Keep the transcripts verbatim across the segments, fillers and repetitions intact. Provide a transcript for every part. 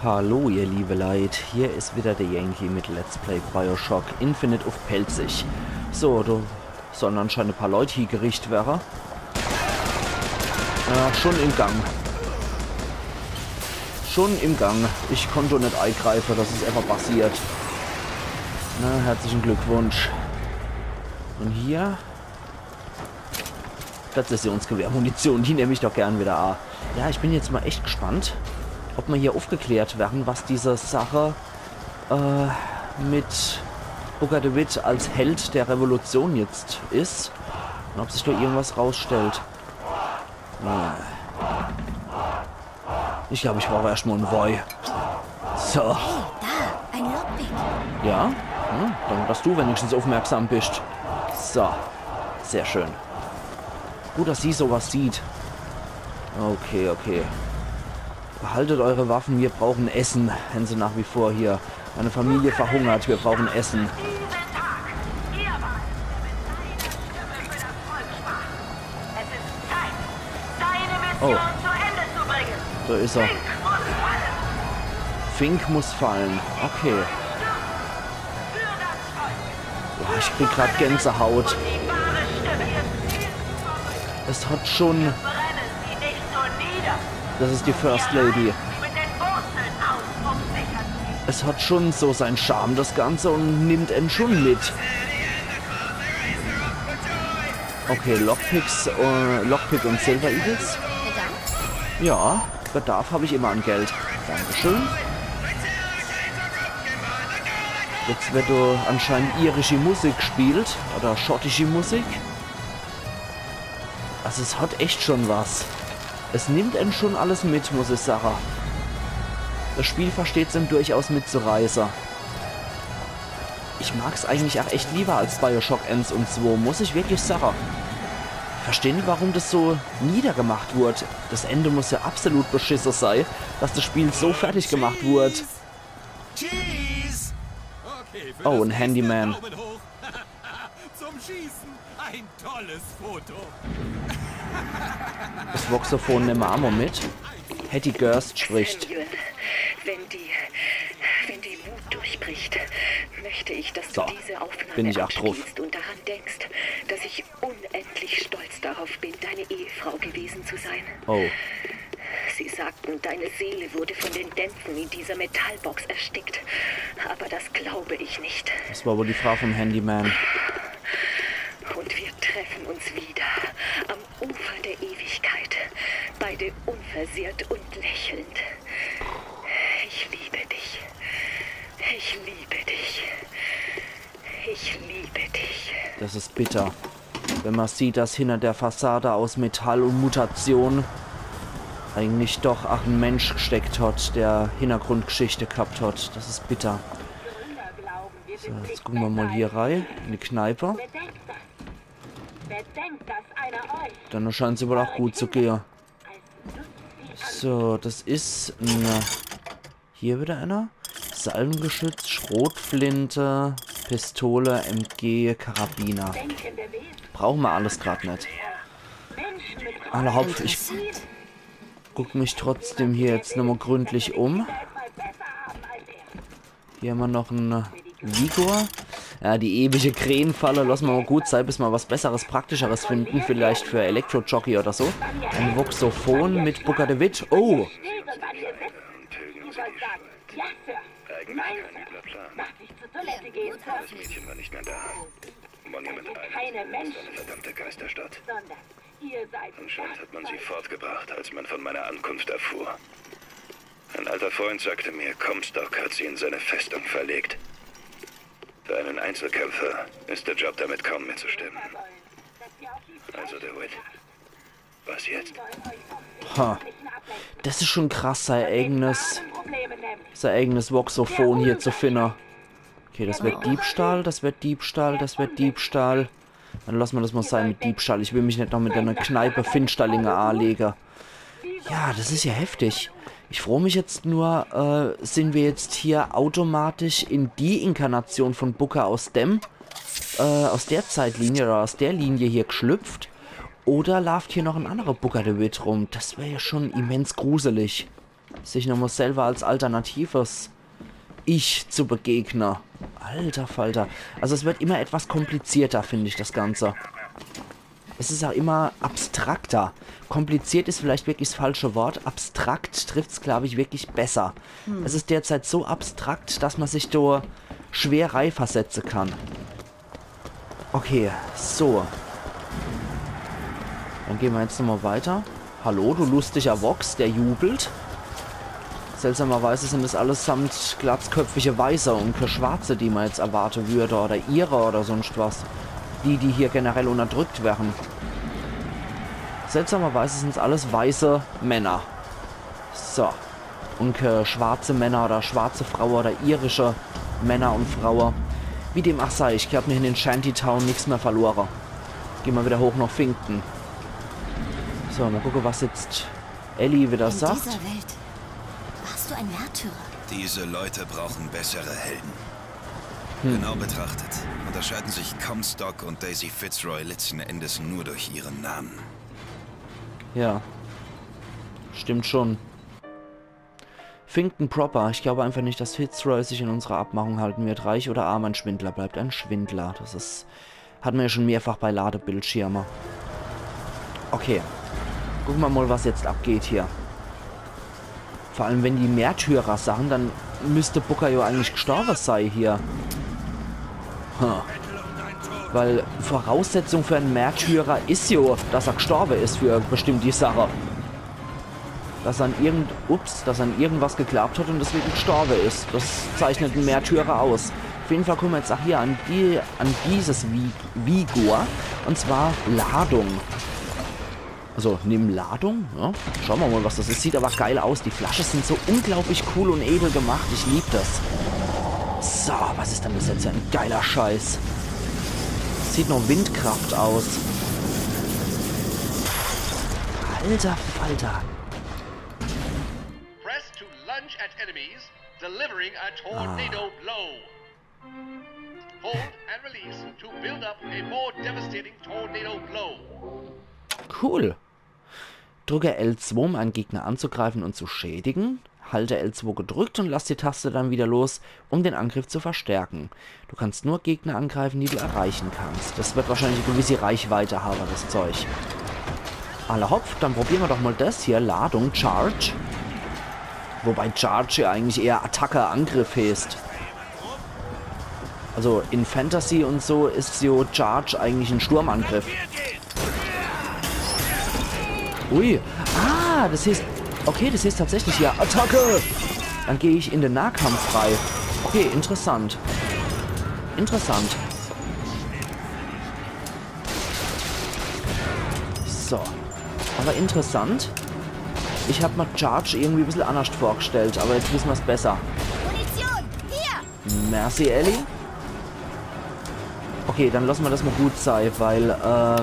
Hallo ihr liebe Leit, hier is wieder der Yankee mit Let's Play Bioshock Infinite uff Pälzisch. So, do sollen anscheinend e paar Leit hiegericht werre. Ja, schon im Gang. Schon im Gang. Ich konnt doch net eigreife, das is einfach passiert. Na, herzlichen Glückwunsch. Und hier? Präzisionsgewehr-Munition, die nemm ich doch gern wieder a. Ja, ich bin jetzt mal echt gespannt, ob mer hier uffgeklärt werre, was diese Sache, äh, mit Booker DeWitt als Held der Revolution jetzt is. Und ob sich do irgendwas rausstellt. Na. Ich glaub, ich brauch erscht mal en Woi. So. Hey, da, ein Lockpick. Ja? Hm, dann, dass du wenigstens aufmerksam bist. So. Sehr schön. Gut, dass sie sowas sieht. Okay, okay. Behaltet eure Waffen, wir brauchen Essen. Wenn sie nach wie vor hier. Meine Familie verhungert, wir brauchen Essen. Oh. Da is er. Fink muss fallen. Okay. Boah, ich krieg grad Gänsehaut. Es hat schon... Das is die First Lady. Es hat schon so sein Charme, das Ganze, und nimmt en schon mit. Okay, Lockpicks, äh, Lockpick und Silver Eagles. Bedarf? Ja, Bedarf hab ich immer an Geld. Dankeschön. Jetzt wird do anscheinend irische Musik gespielt. Oder schottische Musik. Also es hat echt schon was. Es nimmt en schon alles mit, muss ich sage. Das Spiel versteht's en durchaus mitzureiße. Ich mag's eigentlich auch echt lieber als Bioshock eins und zwei, muss ich wirklich sage. Versteh net, warum das so niedergemacht wurd. Das Ende muss ja absolut beschisse sei, dass das Spiel so fertig gemacht wurd. Cheese! Okay, für Oh, das ein nächste Handyman. Daumen hoch. Zum Schießen ein tolles Foto. Das Voxophon nemme mer aa mal mit. Hetty Gerst spricht. Samuel, wenn die, wenn die Wut durchbricht, möchte ich, dass du So, diese Aufnahme bin ich auch drauf. Abspielst und daran denkst, dass ich unendlich stolz darauf bin, deine Ehefrau gewesen zu sein. Oh. Sie sagten, deine Seele wurde von den Dämpfen in dieser Metallbox erstickt. Aber das glaube ich nicht. Das war wohl die Frau vom Handyman. Und wir treffen uns wieder am Ufer der Ewigkeit, beide unversehrt und lächelnd. Ich liebe dich. Ich liebe dich. Ich liebe dich. Das ist bitter. Wenn man sieht, dass hinter der Fassade aus Metall und Mutation eigentlich doch ach en Mensch gesteckt hat, der Hintergrundgeschichte gehabt hat. Das ist bitter. So, jetzt gucke mer mal hier rei, in die Kneipe. Dann scheint's wohl auch gut zu gehe. So, das is en Hier wieder einer. Salvengeschütz, Schrotflinte, Pistole, M G, Karabiner. Brauche mer alles grad net. Alla hopp, ich guck mich trotzdem hier jetzt nochmal gründlich um. Hier hämmer noch en Vigor. Ja, die ewige Krähenfalle, lass mer mal gut sei, bis mer was Besseres, Praktischeres finden. Vielleicht für Elektrojockey oder so. En Voxophon mit Booker DeWitt. Oh! Eigentlich ein penibler Plan. Das Mädchen war nicht mehr da. Monument Island ist eine verdammte Geisterstadt. Anscheinend hat man sie fortgebracht, als man von meiner Ankunft erfuhr. Ein alter Freund sagte mir, Comstock hat sie in seine Festung verlegt. Für einen Einzelkämpfer ist der Job damit kaum mehr zu stemmen. Also DeWitt. Was jetzt? Ha. Das is schon krass, sei eigenes, sei eigenes Voxophon hier zu finne. Okay, das wird Diebstahl, das wird Diebstahl, das wird Diebstahl. Dann lass mer das mal sei mit Diebstahl. Ich will mich net noch mit einer Kneipe Finsterlinge anlege. Ja, das is ja heftig. Ich froo mich jetzt nur, äh, sin wir jetzt hier automatisch in die Inkarnation von Booker aus dem, äh, aus der Zeitlinie oder aus der Linie hier geschlüpft? Oder laaft hier noch en annerer Booker DeWitt rum? Das wär ja schon immens gruselig. Sich nochmal selber als alternatives Ich zu begegnen. Alter Falter. Also es wird immer etwas komplizierter, finde ich, das Ganze. Es ist auch immer abstrakter. Kompliziert ist vielleicht wirklich das falsche Wort. Abstrakt trifft's, glaube ich, wirklich besser. Es ist derzeit so abstrakt, dass man sich da schwer reinversetzen kann. Okay, so. Dann gehen wir jetzt nochmal weiter. Hallo, du lustiger Vox, der jubelt. Seltsamerweise sind es allesamt glatzköpfige Weiße und keine Schwarze, die man jetzt erwarten würde, oder Iren oder sonst was. Die, die hier generell unterdrückt werden. Seltsamerweise sind's alles weiße Männer. So. Und keine schwarze Männer oder schwarze Frauen oder irische Männer und Frauen. Wie dem auch sei, ich glaube, mir haben in Shantytown nichts mehr verloren. Gehen wir wieder hoch nach Finkton. So, mal gucken, was jetzt Ellie wieder sagt. In dieser Welt warst du ein Märtyrer. Diese Leute brauchen bessere Helden. Genau betrachtet unterscheiden sich Comstock und Daisy Fitzroy letzten Endes nur durch ihren Namen. Ja. Stimmt schon. Finkton proper. Ich glaube einfach nicht, dass Fitzroy sich an unsere Abmachung halten wird. Reich oder arm, ein Schwindler bleibt ein Schwindler. Das ist, hat man ja schon mehrfach bei Ladebildschirme. Okay. Gucken wir mal, was jetzt abgeht hier. Vor allem, wenn die Märtyrer sagen, dann müsste Booker ja eigentlich gestorben sein hier. Huh. Weil Voraussetzung für einen Märtyrer ist ja, dass er gestorben ist für bestimmt die Sache. Dass er an irgend-, ups, dass er an irgendwas geglaubt hat und deswegen gestorben ist. Das zeichnet einen Märtyrer aus. Auf jeden Fall kommen wir jetzt auch hier an die, an dieses Vi-, Vigor. Und zwar Ladung. Also, nimm Ladung, ja. Schauen wir mal, was das ist. Sieht aber geil aus. Die Flaschen sind so unglaublich cool und edel gemacht. Ich lieb das. So, was ist denn das jetzt für ein geiler Scheiß? Sieht nach Windkraft aus. Alter Falter. Press to lunge at enemies, delivering a tornado blow. Hold and release to build up a more devastating tornado blow. Cool. Drücke L zwei, um einen Gegner anzugreifen und zu schädigen. Halte L zwei gedrückt und lass die Taste dann wieder los, um den Angriff zu verstärken. Du kannst nur Gegner angreifen, die du erreichen kannst. Das wird wahrscheinlich eine gewisse Reichweite haben, das Zeug. Alla hopp, dann probieren wir doch mal das hier. Ladung, Charge. Wobei Charge ja eigentlich eher Attacke, Angriff heißt. Also in Fantasy und so ist so Charge eigentlich ein Sturmangriff. Ui. Ah, das heißt, okay, das heißt tatsächlich ja Attacke. Dann gehe ich in den Nahkampf rein. Okay, interessant. Interessant. So. Aber interessant. Ich hab mir Charge irgendwie ein bisschen anders vorgestellt, aber jetzt wissen wir's besser. Munition, hier! Merci, Ellie. Okay, dann lassen wir das mal gut sein, weil, äh,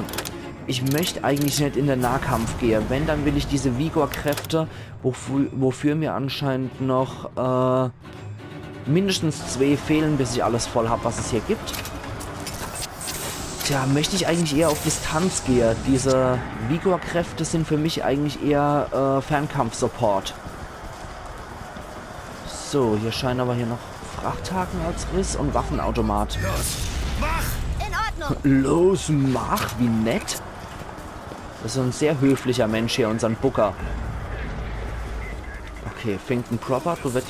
ich möchte eigentlich nicht in den Nahkampf gehen. Wenn, dann will ich diese Vigor-Kräfte, wofür, wofür mir anscheinend noch, äh, mindestens zwei fehlen, bis ich alles voll hab, was es hier gibt. Tja, möchte ich eigentlich eher auf Distanz gehen. Diese Vigor-Kräfte sind für mich eigentlich eher, äh, Fernkampf-Support. So, hier scheinen aber hier noch Frachthaken als Riss und Waffenautomat. Los, mach! In Ordnung. Los, mach, wie nett. Das ist ein sehr höflicher Mensch hier, unseren Booker. Okay, Finkton Proper, da wird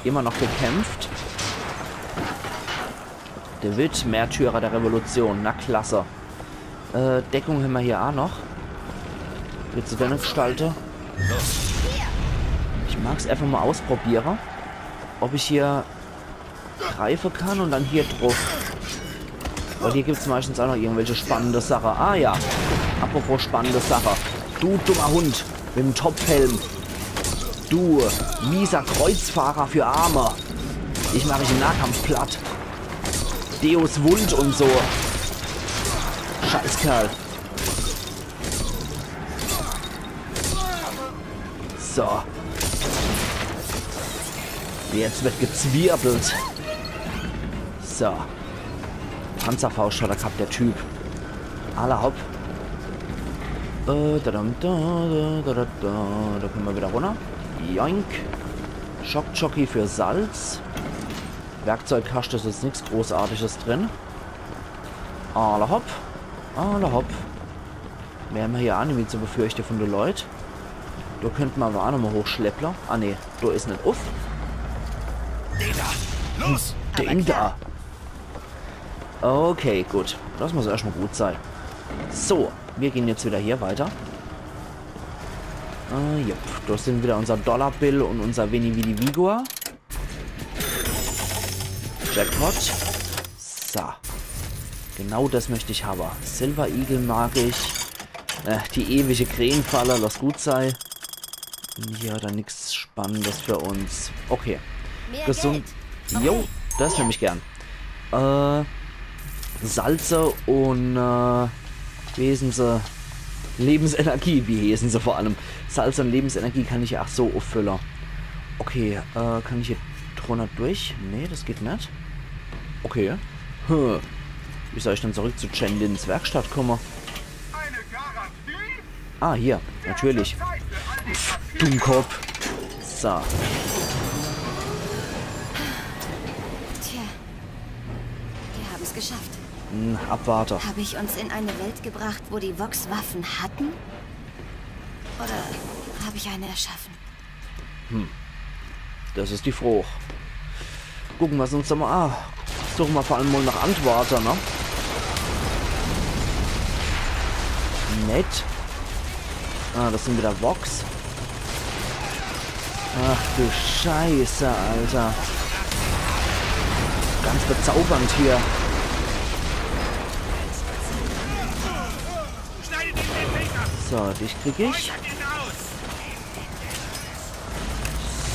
immer noch gekämpft. David, Märtyrer der Revolution, na klasse. Äh, Deckung hämmer hier aa noch. Jetzt zu denne Gestalte. Ich mag's einfach mal ausprobiere, ob ich hier greife kann und dann hier druff. Weil hier gibt's meistens auch noch irgendwelche spannende Sache. Ah ja, apropos spannende Sache. Du dummer Hund mit dem Topfhelm. Du mieser Kreuzfahrer für Arme. Ich mach dich im Nahkampf platt. Deus Vult und so. Scheißkerl. So. Jetzt wird gezwirbelt. So. Panzerfaust hat er gehabt, der Typ. Alla hopp. Äh, da, da, da, da, da, da. Da können wir wieder runter. Joink. Schockjockey für Salz. Werkzeugkaschte is jetzt nix Großartiges drin. Alla hopp. Alla hopp. Mehr hämmer hier aa nimmi zu befürchte von de Leit. Do könnt mer awwer aa nochmol hochschlepple. Ah, nee, do is net. Uff. Den da! Los! Den da! Okay, gut. Des muss erschtmol gut sei. So, mir gehn jetzt widder hier weiter. Äh, yep. Do sin widder unser Dollar Bill un unser Veni Vidi Vigor. Jackpot. So. Genau des möcht ich hawwe. Silver Eagle mag ich. Äh, die ewige Krähenfalle, lass gut sei. Ja, do nix Spannendes für uns. Okay. Mehr Gesund. Geld. Jo, okay. Des nemm ich gern. Äh, Salze un, äh, wie heeßen se? Lebensenergie, wie heeßen se vor allem? Salze un Lebensenergie kann ich ja ach so uffülle. Okay, äh, kann ich hier drunner durch? Nee, des geht net. Okay. Hm. Wie soll ich dann zurück zu Chen Lins Werkstatt komme? Ah, hier, natürlich. Pff, Dummkopf. So. Tja, wir haben's geschafft. Hm, abwarte. Habe ich uns in eine Welt gebracht, wo die Vox Waffen hatten? Oder habe ich eine erschaffen? Hm. Des is die Froch. Gucke mer's uns doch mol a. Suche mer vor allem mol noch Antworte, ne? Nett. Ah, des sin widder Vox. Ach du Scheiße, Alter. Ganz bezaubernd hier. So, dich krieg ich.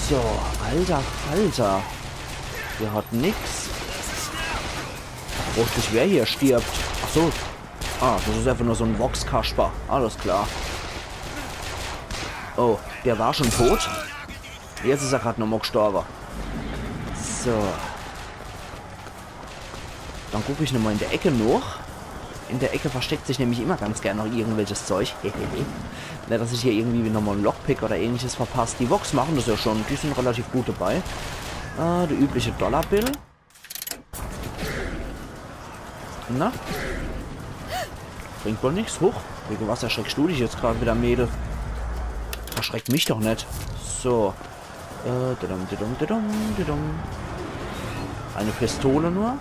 So, alter Falter. Der hat nix. Wo sich wer hier stirbt. Ach so. Ah, des is einfach nur so en Vox-Kasper. Alles klar. Oh, der war schon tot? Jetzt is er grad nochmol gestorbe. So. Dann guck ich nochmol in der Ecke noch. In der Ecke versteckt sich nämlich immer ganz gern noch irgendwelches Zeug. Net, dass ich hier irgendwie nochmol en Lockpick oder ähnliches verpass. Die Vox mache des ja schon. Die sin relativ gut dabei. Äh, der übliche Dollar Bill. Na? Bringt wohl nix. Huch. Wege was erschreckst du dich jetzt grad widder, Mädel? Erschreck mich doch net. So. Äh, didum, didum, didum, didum. Eine Pistole nur.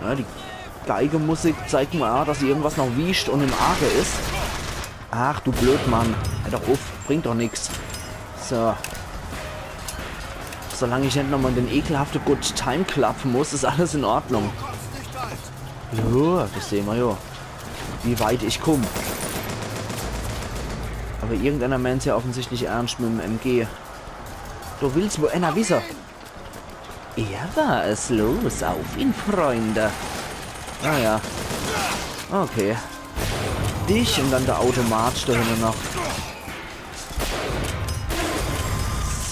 Ja, die Geigemusik zeigt mer a, dass irgendwas noch wiescht un im Arge is. Ach du Blödmann. Hör doch uff, bringt doch nix. So. Solang ich net nochmol in den ekelhafte Good Time Club muss, is alles in Ordnung. Jo, des sehn mer jo. Wie weit ich kumm. Awwer irgendeiner meint's ja offensichtlich ernscht mit em M G. Du willst wohl ener wisse? Er war es. Los, auf ihn, Freunde. Ah ja. Okay. Dich un dann der Automat do hinne noch.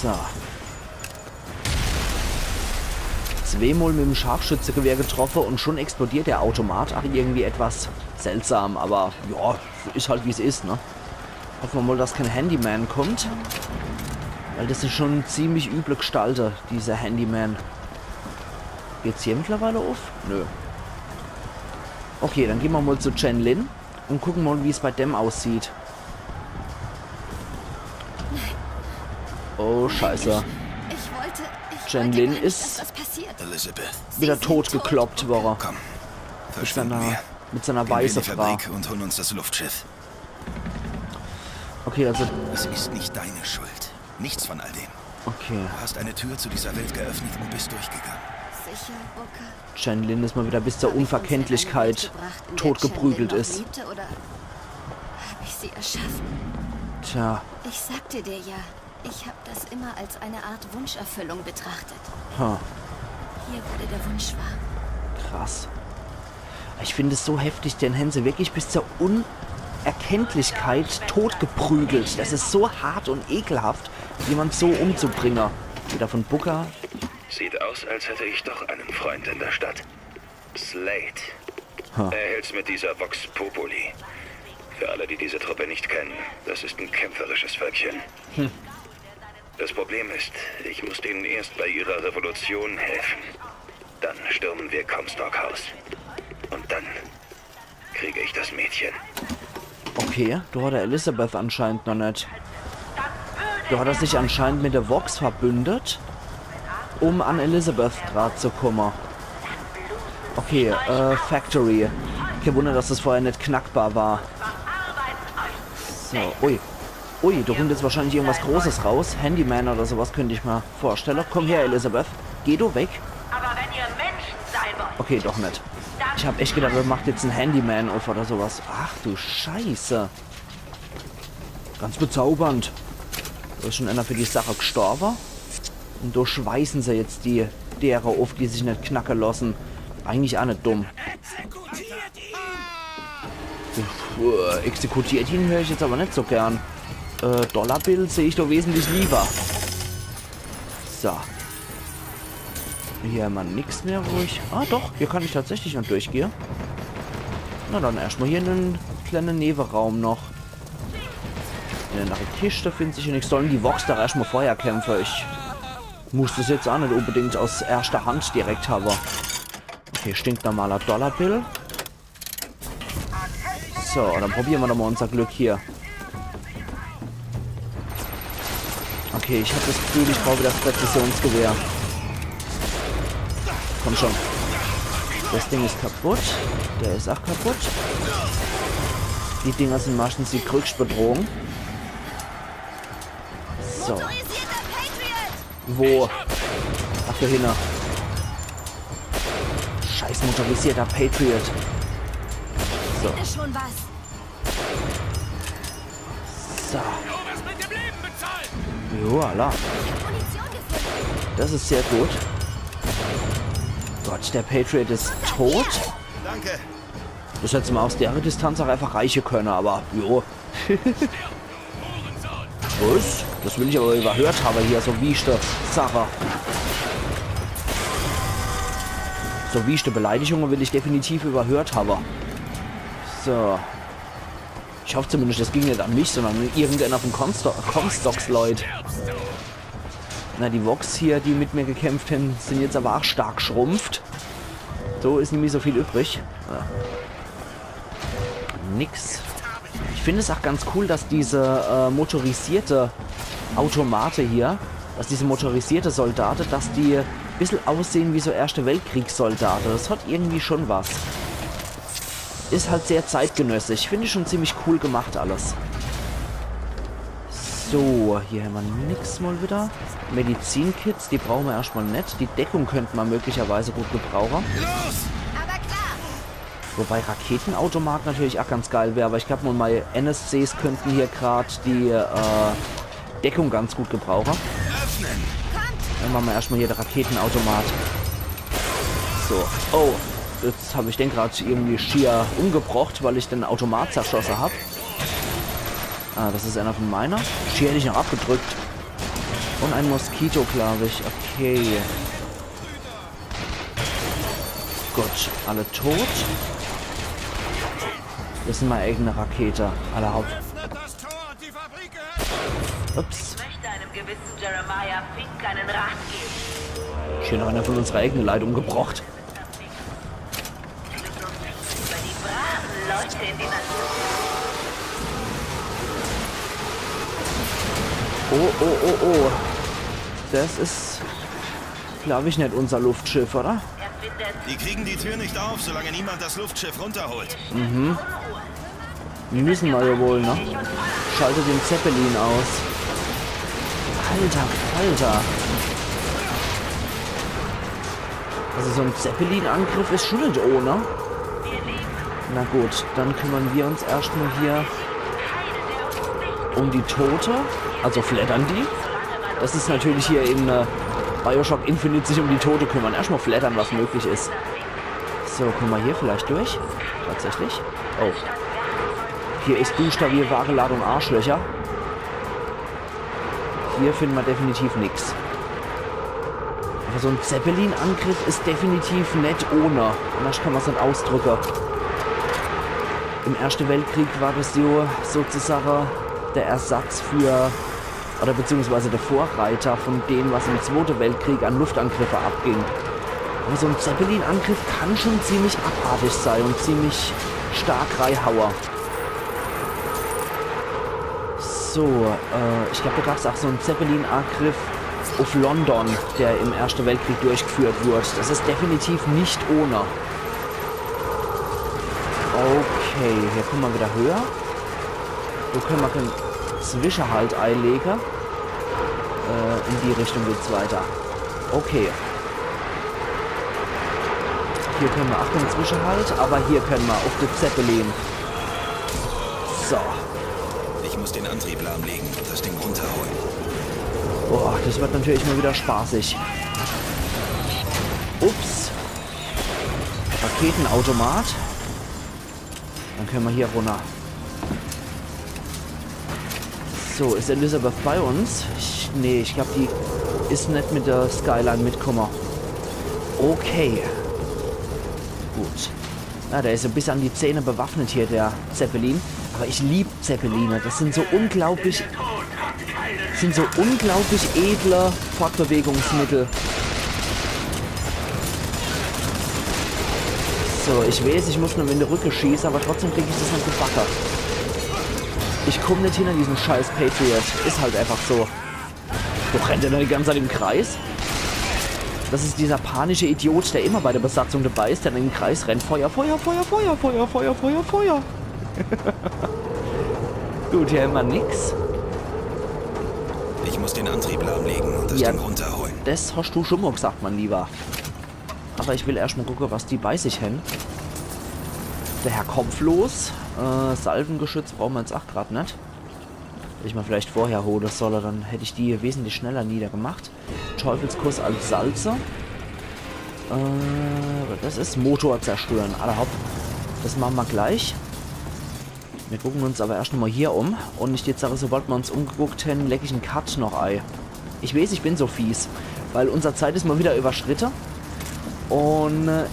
So. Zweemol mit em Scharfschützegewehr getroffe un schon explodiert der Automat. Ach, irgendwie etwas seltsam, awwer ja, is halt wie's is, ne? Hoffe mer mol, dass kein Handyman kommt. Weil des sin schon ziemlich üble Gestalte, diese Handyman. Geht's hier mittlerweile uff? Nö. Okay, dann gehn mer mol zu Chen Lin un gucke mol, wie's bei dem aussieht. Oh, Scheiße. Ich wollte, ich Chen wollte Lin gar nicht, is dass das passiert. Elizabeth, wieder totgekloppt worre. Komm, verschwinden wir. Mit seiner weißen Frau. Gehen wir in die Fabrik und holen uns das Luftschiff. Okay, also. Es ist nicht deine Schuld. Nichts von all dem. Okay. Du hast eine Tür zu dieser Welt geöffnet und bist durchgegangen. Sicher, Booker? Chen Lin is mol wieder bis zur Unverkenntlichkeit totgeprügelt is. Habe ich uns in eine Welt gebracht, in der Chen Lin noch lebte, oder habe ich sie erschaffen? Tja. Ich sagte dir ja, ich hab das immer als eine Art Wunscherfüllung betrachtet. Ha. Hier wurde der Wunsch wahr. Krass. Ich find es so heftig, den hän se wirklich bis zur Unerkenntlichkeit totgeprügelt. Das is so hart un ekelhaft, jemand so umzubringe. Wieder von Booker. Sieht aus, als hätte ich doch einen Freund in der Stadt. Slate. Ha. Er hält's mit dieser Vox Populi. Für alle, die diese Truppe nicht kennen, das ist ein kämpferisches Völkchen. Das Problem ist, ich muss denen erst bei ihrer Revolution helfen. Dann stürmen wir Comstock House. Und dann kriege ich das Mädchen. Okay, do hat er Elizabeth anscheinend noch net. Do hat er sich anscheinend mit de Vox verbündet, um an Elizabeth dra zu kumme. Okay, äh, Factory. Kein Wunder, dass das vorher net knackbar war. So, ui. Ui, do kommt jetzt wahrscheinlich irgendwas Großes raus. Handyman oder sowas könnt ich mer vorstelle. Komm her, Elizabeth. Geh du weg. Aber wenn ihr Menschen sein wollt, Okay, doch net. Ich hab echt gedacht, er macht jetzt en Handyman uff oder sowas. Ach du Scheiße. Ganz bezaubernd. Do is schon einer für die Sache gestorbe. Und do schweißen se jetzt die Dere uff, die sich net knacke lassen. Eigentlich aa net dumm. Puh, exekutiert ihn hör ich jetzt aber net so gern. Äh, Dollar Bill seh ich doch wesentlich lieber. So. Hier hämmer nix mehr, wo ich... Ah doch, hier kann ich tatsächlich noch durchgehe. Na dann erschtmal hier en kleine Neweraum noch. In de Kiste findet sich hier nix. Sollen die Vox doch erschtmal vorher kämpfe. Ich muss das jetzt aa net unbedingt aus erschter Hand direkt habe. Okay, stinknormaler Dollar Bill. So, dann probiere mer doch mal unser Glück hier. Okay, ich hab das Gefühl, ich brauch wieder das Präzisionsgewehr. Komm schon. Das Ding is kaputt. Der is aa kaputt. Die Dinger sin meistens die größte Bedrohung. So. Motorisierter Patriot! Wo? Ach, do hinne. Scheiß motorisierter Patriot. Ist schon was. So. Du wirst mit dem Leben bezahlen! Voilà. Munition gefunden. Das is sehr gut. Gott, der Patriot is tot. Danke. Das hätt mer aus der Distanz aa einfach reiche könne, aber jo. Was? Das will ich aber überhört habe hier, so wieschte Sache. So wieschte Beleidigunge will ich definitiv überhört habe. So. Ich hoff zumindest, das ging net an mich, sondern an irgendeiner von Comsto Comstocks Leut. Na, die Vox hier, die mit mir gekämpft hän, sin jetzt aber aa stark schrumpft. So is nimmi so viel übrig. Ja. Nix. Ich find es aa ganz cool, dass diese äh, motorisierte Automate hier, dass diese motorisierte Soldate, dass die bissel aussehen wie so Erschte Weltkriegssoldate. Das hat irgendwie schon was. Is halt sehr zeitgenössisch. Find ich schon ziemlich cool gemacht alles. So, hier hämmer nix mal wieder. Medizinkits, die brauche mer erschtmal net. Die Deckung könnt mer möglicherweise gut gebrauche. Aber klar. Wobei Raketenautomat natürlich aa ganz geil wär, aber ich glaub mal, mei N S Cs könnten hier grad die äh, Deckung ganz gut gebrauche. Dann mache mer erschtmal hier de Raketenautomat. So. Oh, jetzt hab ich den grad irgendwie schier umgebrocht, weil ich den Automat zerschosse hab. Ah, das is einer von meiner. Schier hätt ich noch abgedrückt. Und ein Moskito, glaub ich. Okay. Gut, alle tot. Das is mei eigene Rakete. Alle hopp. Öffnet das Tor und die Fabrik gehört Ups. Möchte einem gewissen Jeremiah Fink einen Rat geben. Schier noch einer von unsere eigene Leit umgebrocht. Über die braven Leute in die Natur. Oh, oh, oh, oh. Das is, glaub ich, net unser Luftschiff, oder? Die kriegen die Tür nicht auf, solange niemand das Luftschiff runterholt. Müssen mer ja wohl, ne? Schalte den Zeppelin aus. Alter Falter. Also so en Zeppelin-Angriff is schon net ohne. Na gut, dann kümmern wir uns erschtmal hier um die Tote. Also flattern die. Das is natürlich hier in äh, Bioshock Infinite sich um die Tote kümmern. Erschtmal flattern, was möglich is. So, kommen wir hier vielleicht durch? Tatsächlich? Oh. Hier is düster wie Wageladung Arschlöcher. Hier finden wir definitiv nix. Aber so en Zeppelin-Angriff is definitiv net ohne. Anders kann man's net ausdrücke. Im Erste Weltkrieg war das jo sozusage der Ersatz für, oder beziehungsweise der Vorreiter von dem, was im Zwote Weltkrieg an Luftangriffe abging. Aber so en Zeppelin-Angriff kann schon ziemlich abartig sei und ziemlich stark reihaue. So, äh, ich glaab, da gab's auch so en Zeppelin-Angriff auf London, der im Erste Weltkrieg durchgeführt wurde. Das is definitiv net ohne. Okay, hier komme mer wieder höher. Do könne mer en Zwischehalt eilege. Äh, in die Richtung geht's weiter. Okay. Hier könne mer auch en Zwischehalt, aber hier könne mer auf de Zeppelin. So. Ich muss den Antrieb lahmlegen und das Ding runterholen. Boah, das wird natürlich mal wieder spaßig. Ups. Raketenautomat. Dann könne mer hier runner. So, is Elizabeth bei uns? Ich, nee, ich glaab, die is net mit der Skyline mitkomme. Okay. Gut. Na, der is so bis an die Zähne bewaffnet hier, der Zeppelin. Aber ich lieb Zeppeline. Das sind so unglaublich, sind so unglaublich edle Fortbewegungsmittel. So, ich weiß, ich muss nur in de Rücke schieße, aber trotzdem krieg ich das net gebacke. Ich komm net hinter diesen scheiß Patriot. Is halt einfach so. Wo rennt der denn die ganze Zeit im Kreis? Das is dieser panische Idiot, der immer bei der Besatzung dabei is, der im Kreis rennt. Feuer, Feuer, Feuer, Feuer, Feuer, Feuer, Feuer, Feuer. Gut, hier immer nix. Ich muss den Antrieb lahmlegen und das Ja. Ding runterholen. Das hast du schon mal gesagt, mein Lieber. Aber ich will erst mal gucken, was die bei sich haben. Der Herr Kopflos. Äh, Salvengeschütz brauchen wir jetzt auch grad nicht. Hätte ich mal vielleicht vorher holen sollen, dann hätte ich die wesentlich schneller niedergemacht. Teufelskuss als Salze. Äh, das is Motor zerstören. Alla hopp. Das machen wir gleich. Wir gucken uns aber erst mal hier um. Und ich jetzt sage, sobald wir uns umgeguckt haben, leg ich en Cut noch ei. Ich weiß, ich bin so fies. Weil unser Zeit is mal wieder überschritte. Und äh,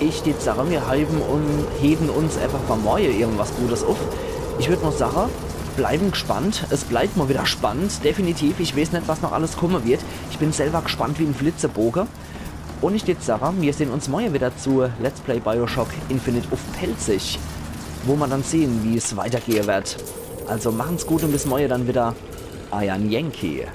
ich jetzt sage, wir heben, und heben uns einfach mal morgen irgendwas Gutes auf. Ich würd mal sagen, bleiben gespannt. Es bleibt mal wieder spannend, definitiv. Ich weiß nicht, was noch alles kommen wird. Ich bin selber gespannt wie en Flitzeboge. Und ich jetzt sage, wir sehen uns morgen wieder zu Let's Play Bioshock Infinite auf Pälzisch, wo wir dann sehen, wie es weitergehen wird. Also machen's gut und bis morgen dann wieder. Euer Yankee.